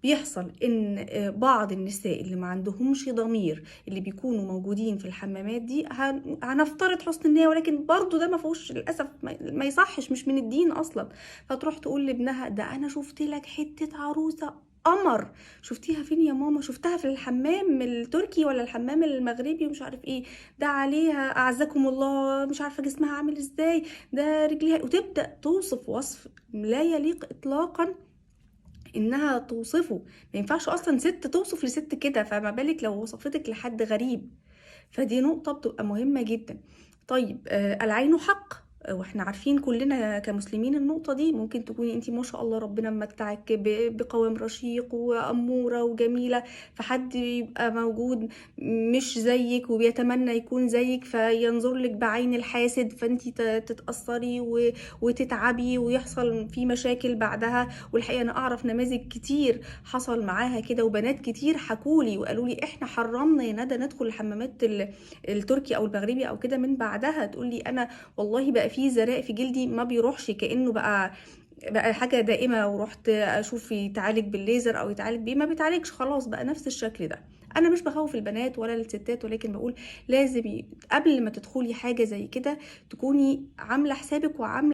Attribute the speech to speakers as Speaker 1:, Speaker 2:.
Speaker 1: بيحصل ان بعض النساء اللي ما عندهمش ضمير، اللي بيكونوا موجودين في الحمامات دي، هنفترض حسن النية، ولكن برضو ده ما فيهوش للاسف، ما يصحش، مش من الدين اصلا. فتروح تقول لابنها ده انا شفت لك حتة عروسة قمر، شفتيها فين يا ماما؟ شفتها في الحمام التركي ولا الحمام المغربي ومش عارف ايه، ده عليها اعزكم الله مش عارفه جسمها عامل ازاي، ده رجليها، وتبدا توصف وصف لا يليق اطلاقا انها توصفه. ما ينفعش اصلا ست توصف لست كده، فما بالك لو وصفتك لحد غريب. فدي نقطة بتبقى مهمة جدا. طيب العين حق، واحنا عارفين كلنا كمسلمين النقطة دي. ممكن تكوني انتي ما شاء الله ربنا ممتعك بقوام رشيق وأمورة وجميلة، فحد يبقى موجود مش زيك وبيتمنى يكون زيك، فينظر لك بعين الحاسد، فانتي تتأثري وتتعبي ويحصل في مشاكل بعدها. والحقيقة انا اعرف نماذج كتير حصل معاها كده، وبنات كتير حكولي وقالوا لي احنا حرمنا يا ندى ندخل الحمامات التركي او المغربي او كده من بعدها. تقول لي انا والله بقى في زراء في جلدي ما بيروحش، كأنه بقى حاجة دائمة، ورحت اشوف يتعالج بالليزر او يتعالج بيه ما بيتعالجش، خلاص بقى نفس الشكل ده. انا مش بخوف البنات ولا الستات، ولكن بقول لازم قبل ما تدخلي حاجة زي كده تكوني عاملة حسابك وعاملة